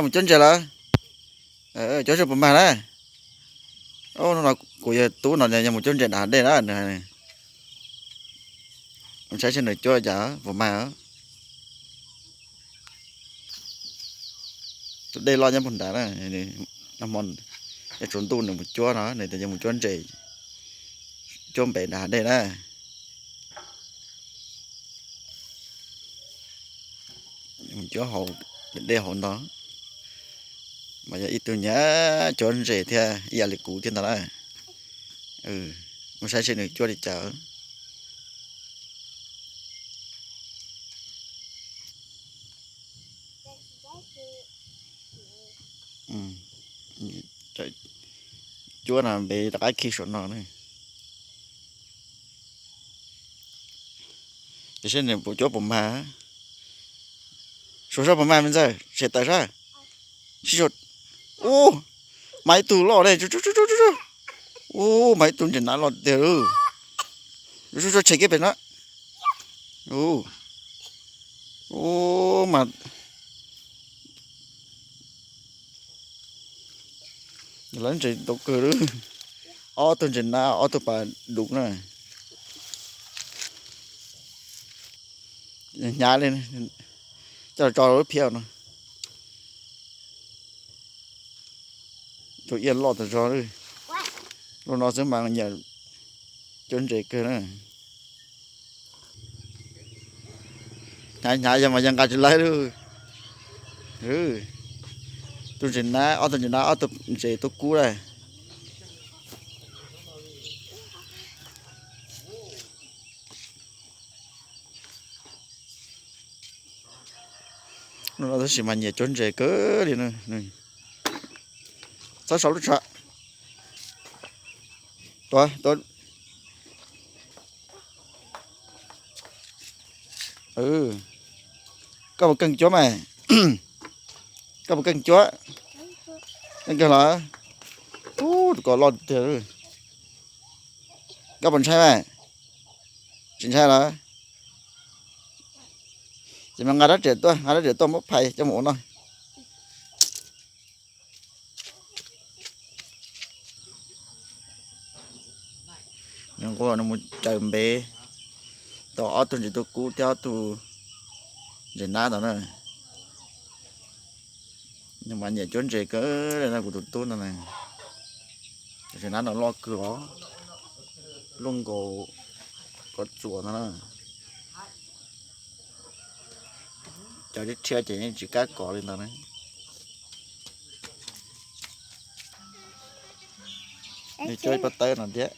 Mus cuab ntses lawm. Cuab seb puas mag na. Hnub no kuv yawg tub no yog mus cuab ntses nram dej na. Mus saib seb nws cuab cas puas mag. Tus dej loj nyob puag nrad na. Nag hmo yog tsaus ntuj nws mus cuab no, nws tias yog mus cuab ntses, cuab npem nram hav dej na. Mus cuab hauv dej hauv ntag. Mas yog ib tug nyiam cuab ntses thiab ib yam li kuv thiab ntag na. Mus saib seb nws cuab li cas. Cuab no npem rov qab khi saum no na. Ces seb nws puas cuab puas mag. Suav sab puas mag me ntxawg, tshem tawm sab. Ub, mag ib tug loj ne. Ub, mag ib tug ntses nab loj tiag. Tshem kiag pem no. Ub, mas lawv ntses ntau kawg. Ob tug ntses nab ob tug pas dub na. Hnyav li, coj los tso lub phiab no. Tus iab loj tas zog. Lub no xwb mas nyiam cuab ntses kawg na. Hnyav hnyav yog mas yog nqa tsis laib lawm. Tus ntses nab, ob tug ntses nab ob tug ntses tub kub lawm. Hnub no tab sis mas nyiam cuab ntses kawg li na. Txhob sau lub tsho. Tua, tua. Koj puas keej cuab mas? Koj puas keej cuab? Keej kawg los? Ub, tus ko loj tiag. Koj puas ntshai mas? Tsis ntshai los? Ces mas nqa rab riam tuaj, nqa rab riam tuaj muab phais coj mus ua noj. Nws nquag nws mus caws npe tau ob tug ntses tub kub thiab ob tug ntses nab ntawd na. Nws mas nyiam cuab ntses kawg li na kuv tus tub no na. Ntses nab no loj kawg os, luaj nkaus kov txuas no na. Cov tib rhiab ces yeej tsis kam kov li ntawd na. Nws cuab ib pob tawb no thiab.